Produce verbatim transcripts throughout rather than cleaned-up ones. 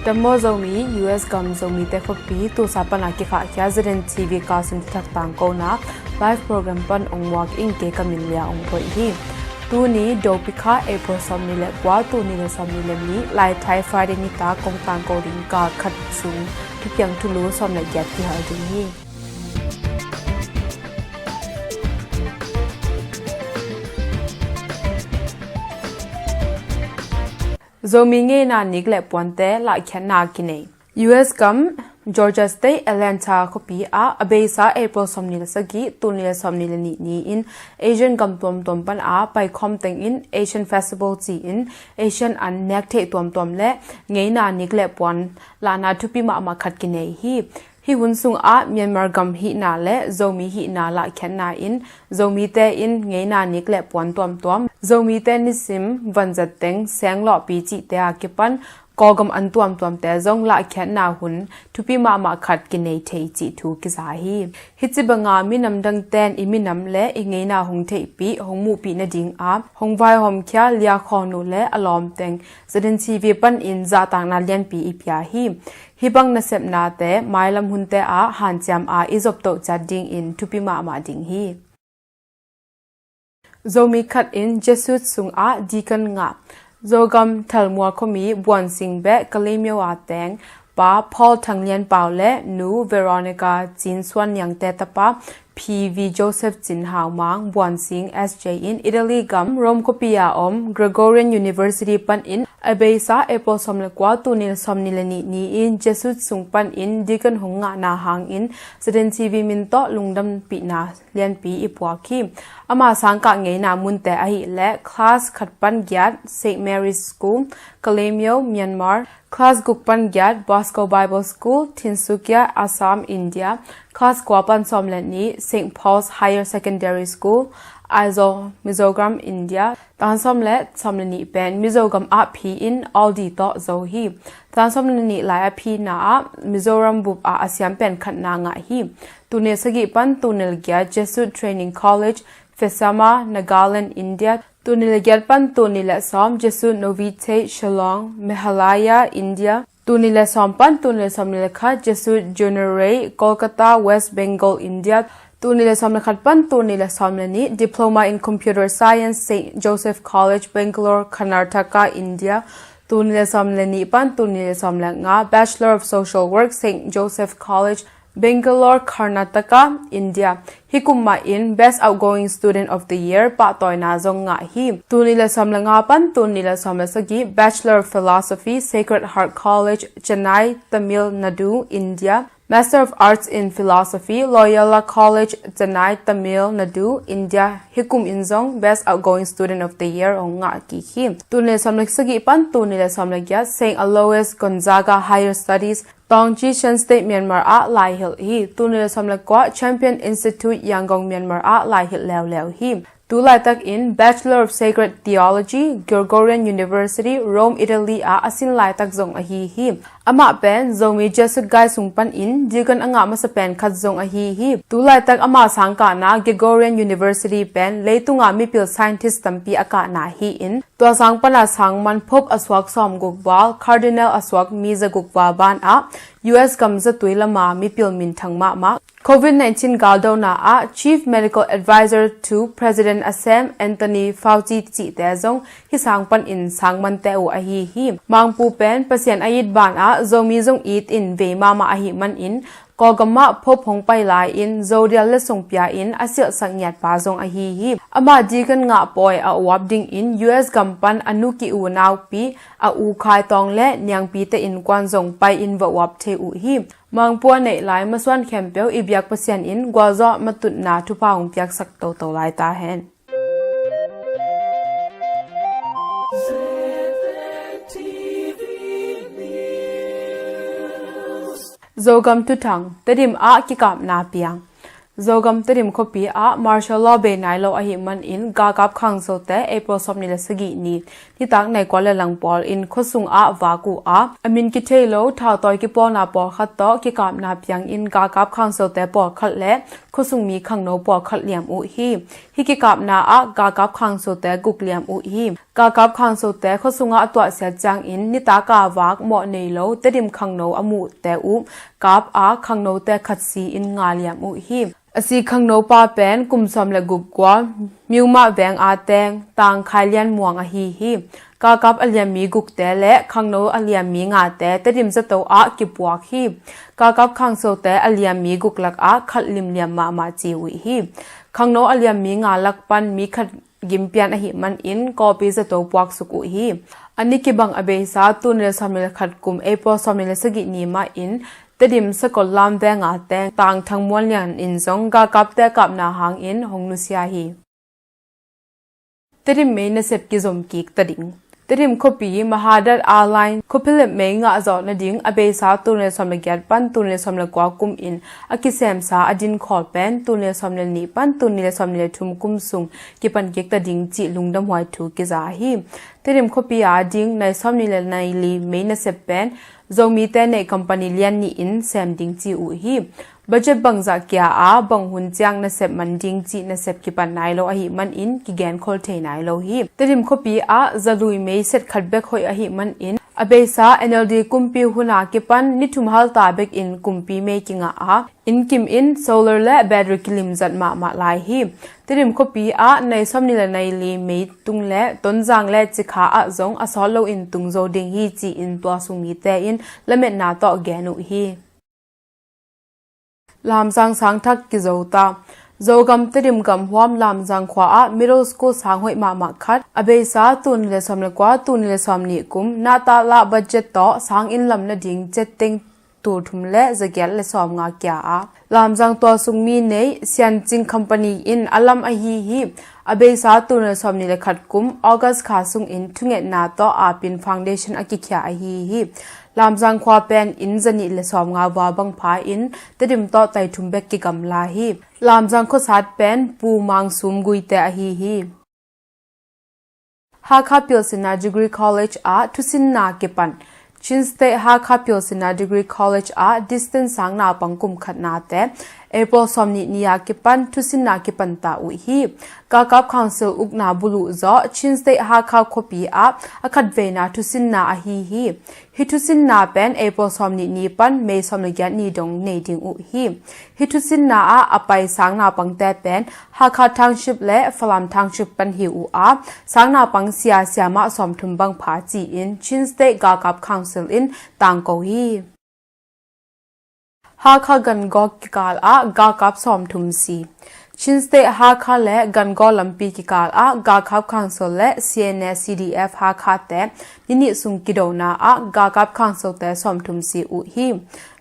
Dam maw Zomi, U S gam Zomite khuapi, tusa pana kikhahkhia Z N T V Carson thuthak tangkona live program pan ong muak ing. Kei ka min Lia ong phoih hi. Tuni Dopikha, April sawmnih le kua, tul nih le sawmnih le nih, Laithai Friday nitak kong tangko ding kal khat sung thupiang thulu sawm le giat kihal ding hi. Zomi ngeina nik le puante lahkhiatna kinei. U S gam Georgia State, Atlanta khuapi ah a beisa April sawmnih le sagih, tul nih le sawmnih le nih ni-in Asian gam tuamtuam pana paikhawm tengin Asian Festival ci-in Asian an nek theih tuamtuam le ngeina nik le puan lahna thupi mahmah khat kinei hi. Hih hun sungah Myanmar gam hihna le Zomi hihna lahkhiatna in Zomite in ngeina nik le puan tuamtuam, Zomite nisim vanzat teng seng lawhpi cihte a kipan Kawlgam an tuamtuamte zong lahkhiatna hun thupi mahmah khat kinei thei cih thu kiza hi. Hih ci banga minam dangten i minam le i ngeina hong theihpih, hong muhpih nadinga hong vaihawmkhia Lia Khawn uh le a lawmteng Z N T V panin zahtakna lianpi i pia hi. Hih bang nasepnate mailam hunte ah hanciam a i zoptoh ciat dingin thupi mahmah ding hi. Zomi khat in Jesuit sungah deacon ngah. Zogam Thalmual khuami Buansing beh Kalemyo a teng Pa Paul Thang Lian Pau le Nu Veronica Cin Suan Niangte tapa P V Joseph Cin Hau Mang Buansing S J in Italy gam Rome khuapi a om Gregorian University panin a beisa April sawm le kua, tul nih le sawmnih le nih ni-in Jesuit sung panin deacon hong ngahna hangin Z N T V min tawh lungdampihna lianpi i puak hi. Ama sangkah ngeina munte ahih leh class khat pan giat Saint Mary's School, Kalemyo, Myanmar, class guk pan giat Bosco Bible School, Tinsukia, Assam, India, class kua pan sawm le nih Saint Paul's Higher Secondary School, Aizawl, Mizoram, India, tan sawm le sawm le nih pen Mizo gam ah phi in Aldi tawh zo hi. Tan sawm le nih lai a phina ah Mizoram bup ah a siam pen khatna ngah hi. Tul nih le sagih pan tul nih le giat Jesuit Training College, Phesama, Nagaland, India. Tul nih le giat pan tul nih le sawm Jesuit Novitiate, Shillong, Meghalaya, India. Tul nih le sawm pan tul nih le sawm nih le khat Jesuit Junior Rei, Kolkata, West Bengal, India. Tul nih le sawm le khat pan tul nih le sawm le nih Diploma in Computer Science, Saint Joseph College, Bangalore, Karnataka, India. Tul nih le sawm le nih pan tul nih le sawm le nga Bachelor of Social Work, Saint Joseph College, Bangalore, Karnataka, India. Hih kum mahin Best Outgoing Student of the Year pahtawina zong ngah hi. Tul nih le sawm le nga pan tul nih le sawm le sagih Bachelor of Philosophy, Sacred Heart College, Chennai, Tamil Nadu, India. Master of Arts in Philosophy, Loyola College, Chennai, Tamil Nadu, India. Hih kum in zong Best Outgoing Student of the Year hong ngah kik hi. Tul nih le sawm le sagih pan tul nih le sawm le giat Saint Aloysius Gonzaga Higher Studies, Taungji, Shan State, Myanmar ah laihilh hi. Tul nih le sawm le kua Champion Institute, Yangon, Myanmar ah laihilh leuleu hi. Tu laitakin Bachelor of Sacred Theology, Gregorian University, Rome, Italy ah a sin laitak zong ahi hi. Amah pen Zomi Jesuit gai sung panin deacon a ngah masa pen khat zong ahi hi. Tu laitak ama sangkahna Gregorian University pen leitunga mipil scientist tampi a kahna hi-in, tua sang pana sangman Pope a suak sawmguk val, Cardinal a suak mi zaguk val banah U S gam zatui lama mipil minthang mahmah, Covid nineteen galdona ah Chief Medical Advisor to President a sem Anthony Fauci cihte zong hih sang panin sangmante uh ahi hi. Mangpu pen Pasian a it banah Zomi zong it in vei mahmah ahi manin, Kawlgam ah Pope hong pai lai-in Zodial letsong pia-in a silhsak ngiatpa zong ahi hi. Amah deacon ngah pawi a uap dingin U S gam pan a nu ki unaupi, a u Khai Tawng le Niangpite innkuan zong pai-in va uap thei uh hi. Mangpu a neih lai masuan khempeuh i biak Pasian in gualzawh matutna thupha hong piaksak toto lai ta hen. Zogam thuthang, Tedim ah kikapna piang. Zogam Tedim khuapi ah martial law bei nai lo ahih manin galkap khangsote April sawmnih le sagih ni nitak nai kua le lang pawl in khuasung ah vak uh a, a min kithei lo thautawi kipawlna pawlkhat tawh kikapna piangin galkap khangsote pawlkhat le khuasung mi khangno pawlkhat liam uh hi. Hih kikapna ah galkap khangsote guk liam uh hi. Galkap khangsote khuasungah a tuahsiat ciangin nitak a vak mawh nei lo Tedim khangno a muhte uh kap a khangnote khat si-in nga liam uh hi. A si khangnopa pen kum sawm le guk gual Myoma veng a teng Tang Khai Lian Muang ahi hi. Galkap a liam mi gukte le khangno a liam mi ngate Tedim zato ah kipuak hi. Galkap khangsote a liam mi guk lakah khat limliam mahmah ci uh hi. Khangno a liam mi nga lak pan mi khat gimpian ahih manin kawpi zato puaksuk uh hi. A ni kibang a beisa tul nih le sawmnih le khat kum April sawmnih le sagih ni mahin Tedim Sakol Lam veng a teng Tang Thang Muan Lian in zong galkapte kapna hangin hong nusia hi. Tedim mei nasep kizom kik ta ding. Tedim khuapi Mahadat Airline khuaphilet mei ngah zawh nading a beisa tul nih le sawm le giat pan tul nih le sawm le kua kum in a kisemsa a dinkhawl pen tul nih le sawm le nih pan tul nih le sawm le thum kum sung kipan kik ta ding cih lungdamhuai thu kiza hi. Tedim khuapi a ding nai sawmnih le nai li mei nasep pen Zomite neih company lian nih in sem ding ci uh hi. Budget bangzah kia a bang hun ciang nasep man ding cih nasep kipan nai lo ahih manin kigen khol thei nai lo hi. Tedim khuapi ah zalui mei set khat bek hoih ahih manin a beisa N L D kumpi hun a kipan ni thum halta bekin kumpi mei kingah a inn kim in solar le battery kilimzat mahmah lai hi. Tedim khuapi ah nai sawmnih le nai li mei tung le Tonzang le Cikha ah zong a sawt loin tung zo ding hi ci-in tua sung mite in lametna tawh gen uh hi. Lamzang sang thak kizo ta. Zogam Tedim gamhuam Lamzang khua ah middle school sang hoih mahmah khat a beisa tul nih le sawm le kua tul nih le sawm nih kum nata lah budget tawh sang inn lam nading cetteng tul thum le zagiat le sawmnga kia a Lamzang tua sung mi nei Siancing company in a lam ahi hi. A beisa tul nih le sawm nih le khat kum August kha sungin thungetna tawh apin foundation a kikhia ahi hi. Lamzang khua pen inn zanih le sawmnga vua bang pha in Tedim tawh tai thum bek kigamla hi. Lamzang khuasat pen Pu Mang Sum Guite ahi hi. Hakha Pilsina Degree College ah thusinna kipan. Chin State Hakha Pilsina Degree College ah distance sang naupang kum khatnate April sawmnih ni a kipan thusinna kipan ta uh hi. Galkap Council ukna buluh zawh Chin State Hakha khuapi ah a khatveina thusinna ahi hi. Hih thusinna pen April sawmnih ni pan May sawm le giat ni dong nei ding uh hi. Hih thusinna ah a pai sang naupangte pen Hakha Township le Falam Township pan hi uh a, sang naupang sia siamah sawmthum bang pha ci-in Chin State Galkap Council in tangko hi. Hakha Gangaw kikal ah galkap sawmthum si. Chin State Hakha le Gangaw lampi kikal ah Galkap Council le C N A C D F Hakha te ni nih sung kidona ah Galkap Council te sawmthum si uh hi.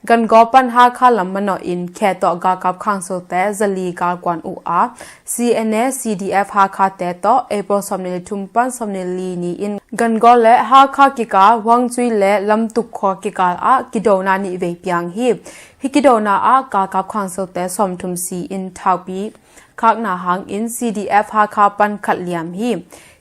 Gangaw pan Hakha lam manawh in khe tawh Galkap Council te zali galkuan uh a, C N A C D F Hakha te tawh April sawmnih le thum pan sawmnih le li ni in Gangaw le Hakha kikal Huangcui le Lamtuk khua kikal ah kidona nih vei piang hi. Hih kidona ah Galkap Council te sawmthum si in thaupi khakna hangin C D F Hakha pan khat liam hi.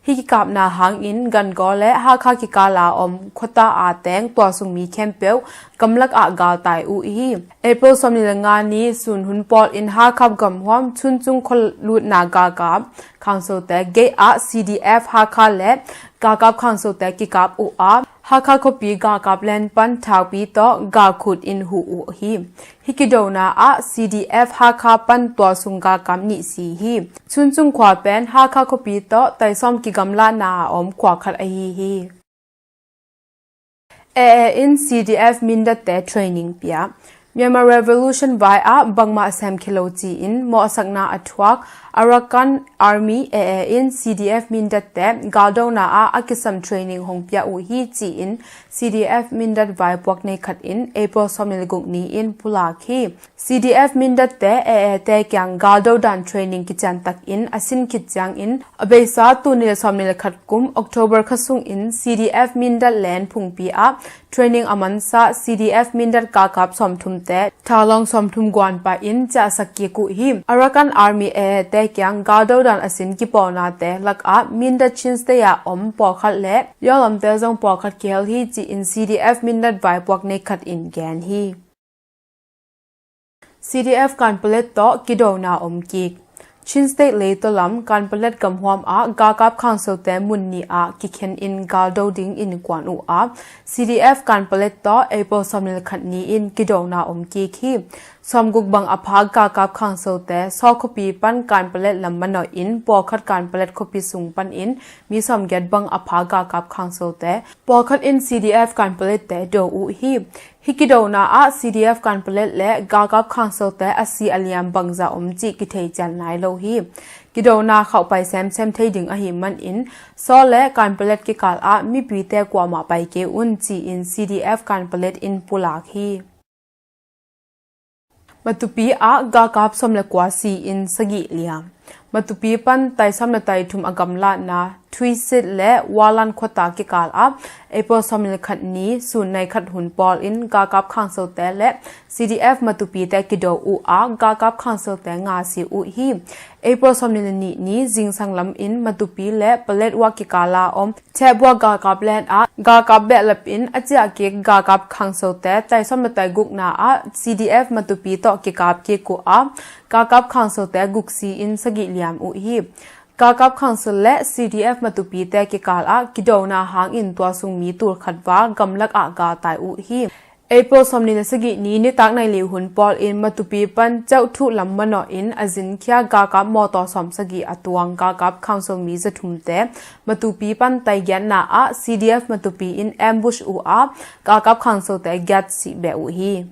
Hih kikapna hangin Gangaw le Hakha kikal a om khuata a teng tua sung mi khempeuh gamlak ah galtai uh hi. April sawmnih le nga ni sun hun pawl in Hakha gamhuam Chuncung khualutna galkap Council te gate ah C D F Hakha le Galkap Council te kikap uh a, Hakha khuapi galkap len pan thaupi tawh galkhut in huh uh hi. Hih kidona ah C D F Hakha pan tua sung galkap nih si hi. Chuncung khua pen Hakha khuapi tawh taisawm kigamlahna a om khua khat ahi hi. A A in C D F Mindat te training pia. Myanmar Revolution vai ah bangmah sem khia lo ci-in mawhsakna a thuak Arakan Army A A in C D F Mindat te galdona ah a kisam training hong pia uh hi ci-in C D F Mindat vaipuak nei khat in April sawmnih le guk ni in pulak hi. C D F Mindat te A A te kiang galdo dan training kiciantak in a sin khit ciangin a beisa tul nih le sawmnih le khat kum October kha sungin C D F Mindat len phungpi ah training a mansa C D F Mindat galkap sawmthum te thalawng sawmthum guan pah in ciahsak kik uh hi. Arakan Army A A te kiang galdo dan a sin kipawlnate lakah Mindat Chin State ah om pawlkhat le Yawlamte zong pawlkhat kihel hi ci-in C D F Mindat vaipuak nei khat in gen hi. C D F Kanpetlet tawh kidona om kik. Chin State leitaw lam Kanpalet gamhuam ah galkap khangsote mun nih ah kikhen in galdo ding innkuan uh ah, C D F Kanpalet tawh April sawmnih le khat ni-in kidona om kik hi. Sawmguk bang a pha galkap khangsote Saw khuapi pan Kanpalet lam manawh in pawlkhat Kanpalet khuapi sung panin mi sawmgiat bang a pha galkap khangsote pawlkhat in C D F Kanpalet-te do uh hi. Hih kidona ah C D F Kanpalet le galkap khangsote a si a liam bangzah om cih kithei cian nai lo hi. Kidona khauhpai semsem thei ding ahih manin Saw le Kanpalet kikal ah mipite kuamah pai kei un ci-in C D F Kanpalet in pulak hi. Matupi ah galkap sawm le kua si-in sagih liam. Matupi pan tai sawm le tai thum a gamlatna Thuisit le Walan khuata kikal ah April sawmnih le khat ni sun nai khat hun pawlin galkap khangsote le C D F Matupite kido uh ah galkap khangsote nga si uh hi. April sawmnih le nih ni zingsang lamin Matupi le Paletwa kikala om Thehbua galkap len ah galkap behlap in a ciah kik galkap khangsote tai sawm le tai gukna ah C D F Matupi tawh kikap kik uh ah galkap khangsote guk si-in sagih liam uh hi. Galkap khangso le C D F Matupite kikal ah kidona hangin tua sung mi tul khat val gamlak ah galtai uh hi. April sawmnih le sagih ni nitak nai li hun pawlin Matupi pan Ceuhthuh lam manawh in a zinkhia galkap mawtaw sawmsagih a tuang galkap khangso mi zathumte Matupi pan taigiatna ah C D F Matupi in ambush uh ah galkap khangsote giat sih beh uh hi.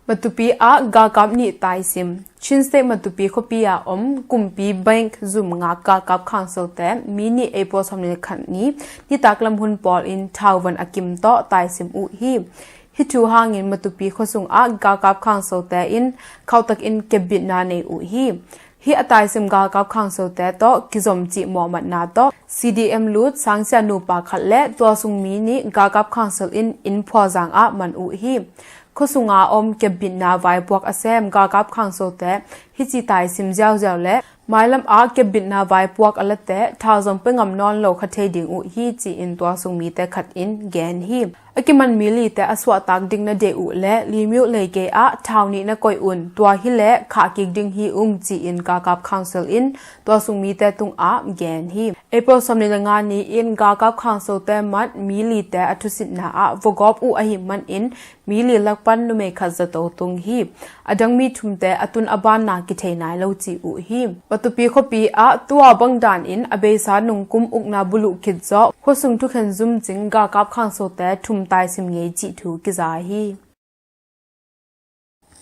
Matupi ah galkap nih taisim. Chin State Matupi khuapi ah om Kumpi Bank zum ngak galkap khangsote mi nih April sawmnih le khat ni nitak lam hun pawlin thauvan a kim tawh taisim uh hi. Hih thu hangin Matupi khuasung ah galkap khangsote in khauhtakin kepbitna nei uh hi. Hih a taisim galkap khangsote tawh kizom cih mawhmatna tawh C D M Lut sangsia nupa khat le tua sung mi nih galkap khangso in inn phualzang ah man uh hi. Khuasunga om kepbitna vaipuak a sem galkap khangsote hih ci taisim ziauziau le mailam ah kepbitna vaipuak a late thauzong pe ngam nawn lo kha thei ding uh hi ci-in tua sung mite khat in gen hi. A kiman mi lite a suahtak ding na deih uh le Limyo leikei ah thau nih na koih un, tua hi le khah kik ding hi ung ci-in galkap khangso in tua sung mite tungah gen hi. April sawmnih le nga ni-in galkap khangsote mat mi lite a thusitna ah vogawp uh ahih manin mi li lak pan numei khat zato tung hi. A dang mi thumte a tun a banna kithei nai lo ci uh hi. Matupi khuapi ah tua bang danin a beisa nungkum ukna buluh khit zawh khuasung thukhen zumcing galkap khangsote thum taisim ngei cih thu kiza hi.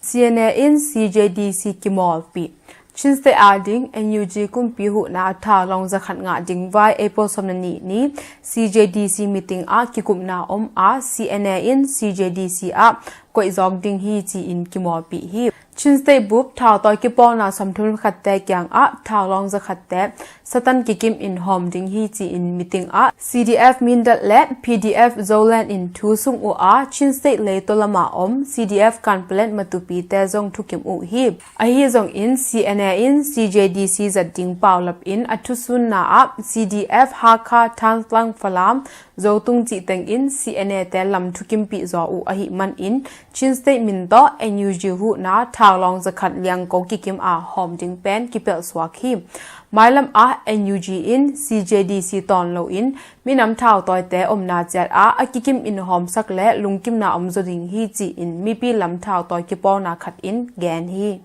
C N A in C J D C kimawlpih. Chin State ading N U G kumpi huhna thaulawng zakhat ngah ding vai April sawmnih ni C J D C meeting ah kikupna om a, C N A in C J D C ah koihzawk ding hi ci-in kimawlpih hi. Chin State bup thautawi kipawlna sawmthum khatte kiangah thaulawng zakhatte Satan kikim in hawm ding hi ci-in meeting ah C D F Mindat le P D F Zoland in thu sung uh a, Chin State leitaw lama om C D F Kanpalet Matupite zong thukim uh hi. Ahi zongin C N A in C J D C zat ding paulap in a thusunna ah C D F Hakha, Thantlang, Falam, Zotung cih tengin C N A te lam thukimpih zaw uh ahih manin Chin State min tawh N U G huhna thaulawng zakhat liangko kikim a hawm ding pen kipelh suak hi. Mailam ah N U G in C J D C tawn loin minam thautawite omna ciat ah a kikim in hawmsak le lungkimna om zaw ding hi ci-in mipi lam thautawi kipawlna khat in gen hi.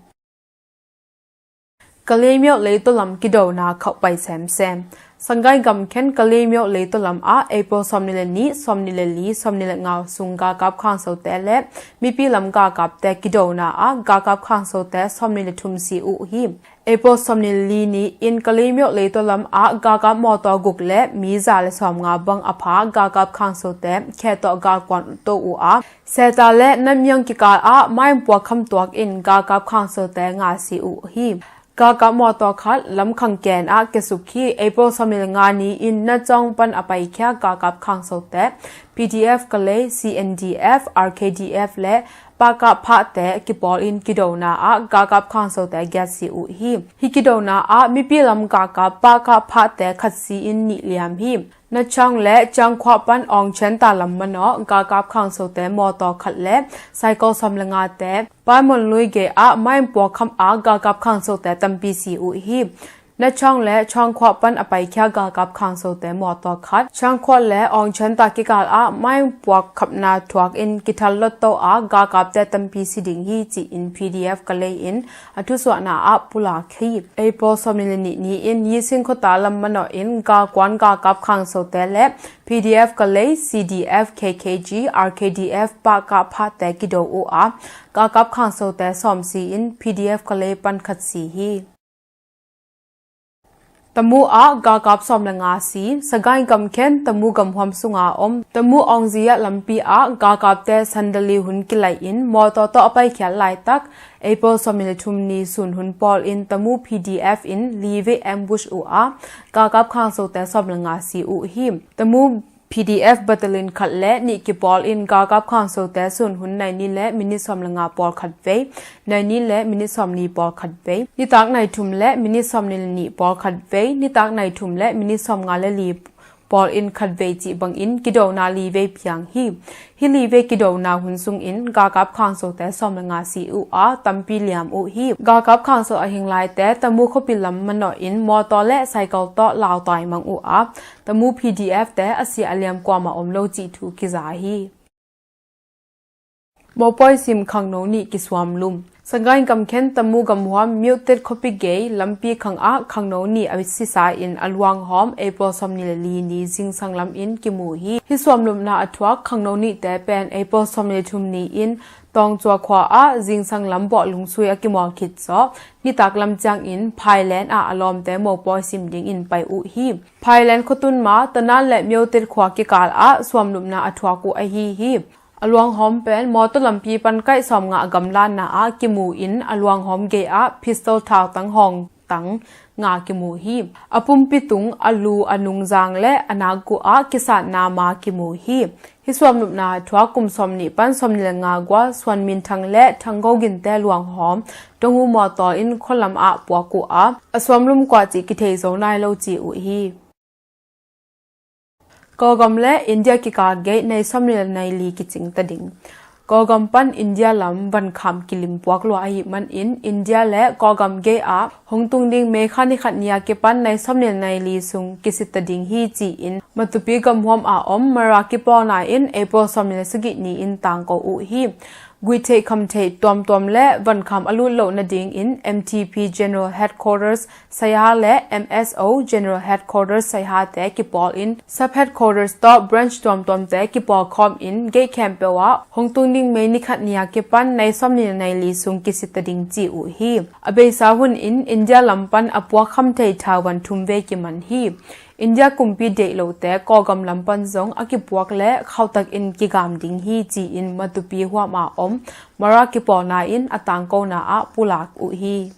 Kalaymyo leitaw lam kidona khauhpai semsem. Sangay gamkhen Kalaymyo leitaw lam ah April sawmnih le nih, sawmnih le li, sawmnih le nga sung galkap khangsote le mipi lam galkapte kidona ah galkap khangsote sawmnih le thum si uh hi. April sawmnih le li ni-in Kalaymyo leitaw lam ah galkap mawtaw guk le mi za le sawmnga bang a pha galkap khangsote khe tawh galkuan to uh a, Seta le Namyang kikal ah maimpuak khamtuak in galkap khangsote nga si uh hi. Galkap mawtaw khat lamkhang ken ah kiasuk hi. April sawmnih le nga ni-in Nachong pan a paikhia galkap khangsote P D F Kalay, C N D F, R K D F le Pakah phahte kipawl in kidona ah galkap khangsote giat si uh hi. Hih kidona ah mipi lam galkap Pakah phahte khat si in nih liam hi. Nachang le Changkhua pan Aung Chenta lam manawh galkap khangsote mawtaw khat le cycle sawm le ngate Paimon lui gei ah maimpuak khamh ah galkap khangsote tampi si uh hi. Nachang le Changkhua pan a paikhia galkap khangsote mawtaw khat Changkhua le Aung Chenta kikal ah maimpuak khamhna thuak in kithal lotto ah galkapte tampi si ding hi ci-in P D F Kalay in a thusuahna ah pulak hi. April sawmnih le nih ni-in Yising khuata lam manawh in galkuan galkap khangsote le P D F Kalay, C D F, K K G, R K D F Pakah phahte kido uh a galkap khangsote sawm si in P D F Kalay pan khat si hi. Tamu ah galkap sawm le nga si. Sagaing gamkhen Tamu gamhuam sunga om Tamu Aungzia lampi ah galkapte sandali hun kilai in mawtaw tawh a paikhiat laitak April sawmnih le thum ni sun hun pawl in Tamu P D F in li vei ambush uh a galkap khangsote sawm le nga si uh hi. Tamu P D F battalion khat le nih kipawl in galkap khangsote sun hun nai ni le minit sawm le nga pawl khat vei, nai ni le minit sawm ni pawl khat vei, nitak nai thum le minit sawm ni le nih pawl khat vei, nitak nai thum le minit sawm nga le li pawl in khat vei cih bangin kidona li vei piang hi. Hih li vei kidona hun sungin galkap khangsote sawm le nga si uh a tampi liam uh hi. Galkap khangso a hing laite Tamu khuapi lam manawh in mawtaw le cycle tawh lautai mang uh a Tamu P D F te a sia a liam kuamah om lo cih thu kiza hi. Mopawi sim khangno nih kisuam lum. Sagaing gamkhen Tamu gamhuam Myotet khuapi gei lampi khang ah khangno nih a sisa in a luanghawm April sawmnih le li ni zingsang lam in kimu hi. Hih suamlumna a thuak khangno nihte pen April sawmnih le thum ni in Tawngcua khua ah zingsang lam bawh lungsui a kimual khit zawh nitak lam ciangin Phailen ah a lawmte mopawi sim dingin pai uh hi. Phailen khuatun ma Tanan le Myotet khua kikal ah suamlumna a thuak uh ahi hi. A luanghawm pen mawtaw lampi pan kaih sawm nga a gamlatna ah kimu in a luanghawm gei ah pistol thautang hawng tang nga kimu hi. A pumpi tung a lu a nungzang le a nakguh ah kisatna ma kimu hi. Hih suamlumna thuak kum sawmnih pan sawmnih le nga gual Suan Min Thang le Thang Go Ginte luanghawm Dong U mawtaw in khualam ah puak uh a a suamlum kuah cih kithei zo nai lo ci uh hi. Kawlgam le India kikal gei nai sawmnih le nai li kicing ta ding. Kawlgam pan India lam vankham kilim puak lua ahih manin India le Kawlgam gei ah hong tung ding May kha ni khat ni a kipan nai sawmnih le nai li sung kisit ta ding hi ci-in Matupi gamhuam a om Mara kipawlna in April sawmnih le sagih ni in tangko uh hi. Guihtheih khamtheih tuamtuam le vankham a lut loh nadingin M T P General Headquarters Saiha le M S O General Headquarters Saiha te kipawl in Sub Headquarters tawh branch tuamtuamte kipawl khawm in gei khempeuh ah hong tung ding May ni khat ni a kipan nai sawmnih le nai li sung kisit ta ding ci uh hi. A beisa hun in India lam pan a puak khamtheih thau van thum vei kiman hi. India kumpi deih lote Kawlgam lam pan zong a kipuak le khauhtak in kigam ding hi ci-in Matupi huam a om Mara kipawlna in a tangkona ah pulak uh hi.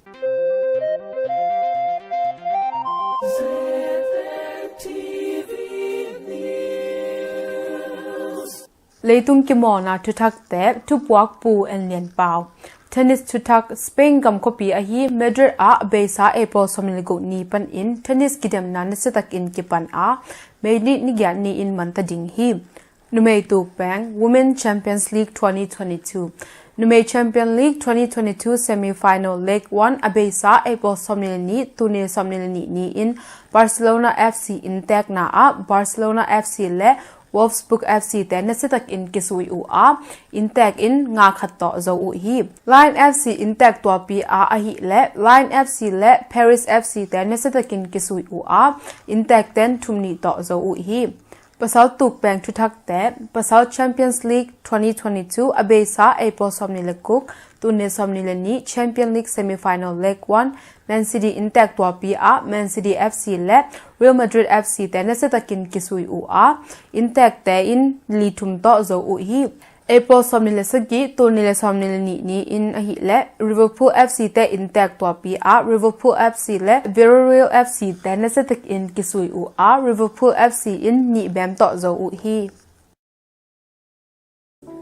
Leitung kimawlna thuthakte thupuak Pu En Lian Pau. Tennis thuthak Spain gam khuapi ahi Madrid ah a beisa April sawmnih le guk ni panin tennis kidemna nasiatakin kipan a May ni giat ni in manta ding hi. Numei tukpeng Women Champions League twenty twenty-two. Numei Champion League twenty twenty-two semi-final leg one a beisa April sawmnih le nih, tul nih le sawmnih le nih ni in Barcelona F C inntekna ah Barcelona F C le Wolfsburg F C te nasiatakin kisui uh a, inntek in nga khat tawh zo uh hi. Lyon F C inntek tuapi a ahih leh Lyon F C le Paris F C te nasiatakin kisui uh a, inntek ten thum nih tawh zo uh hi. Pasal tukpeng thuthakte, Pasal Champions League twenty twenty-two a beisa April sawmnih le guk, tul nih le sawmnih le nih Champion League semi-final leg one, Man City inntek tuapi ah Man City F C le Real Madrid F C te nasiatakin kisui uh a, inntek te in li thum tawh zo uh hi. April sawmnih le sagih, tul nih le sawmnih le nih ni in ahih leh Liverpool F C te inntek tuapi ah Liverpool F C le Villarreal F C te nasiatakin kisui uh a, Liverpool F C in nih bem tawh zo uh hi.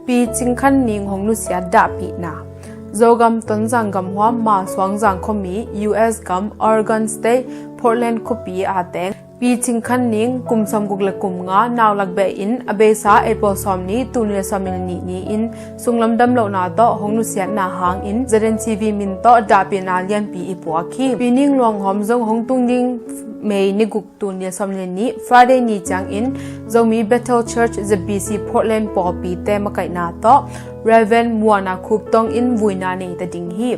Pi Cing Khan Ning hong nusiat dahpihna. Zogam Tonzang gamhuam Masuangzang khuami, U S gam Oregon State, Portland khuapi a teng Pi Cing Khan Ning kum sawmguk le kum nga, naulak beh in a beisa April sawm ni, tul nih le sawm le nih ni-in sunglam damlohna tawh hong nusiatna hangin Z N T V min tawh dahpihna lianpi i puak hi. Pi Ning luanghawm zong hong tung ding May ni guk, tul nih le sawm le nih, Friday ni ciangin Zomi Bethel Church Z B C Portland pawlpite makaihna tawh Rev. Muana Khup Tong in vuina nei ta ding hi.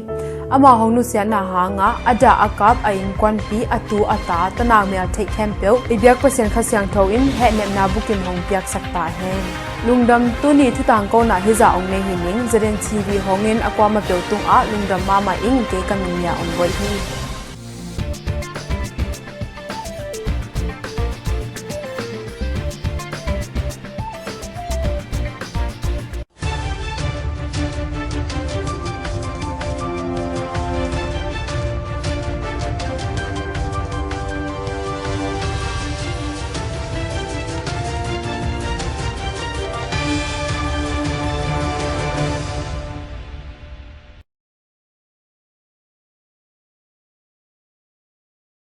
Amah hong nusiatna hangah a dah a kap, a innkuanpi, a tu a ta, tanau mel theih khempeuh i biak Pasian Kha Siangtho in hehnepna bukim hong piaksak ta hen. Lungdam. Tuni thutangkona hizah hong nei hi ning. Z N T V hongin a kuamah peuh tungah lungdam mahmah ing. Kei ka min Mia Ong Boih hi.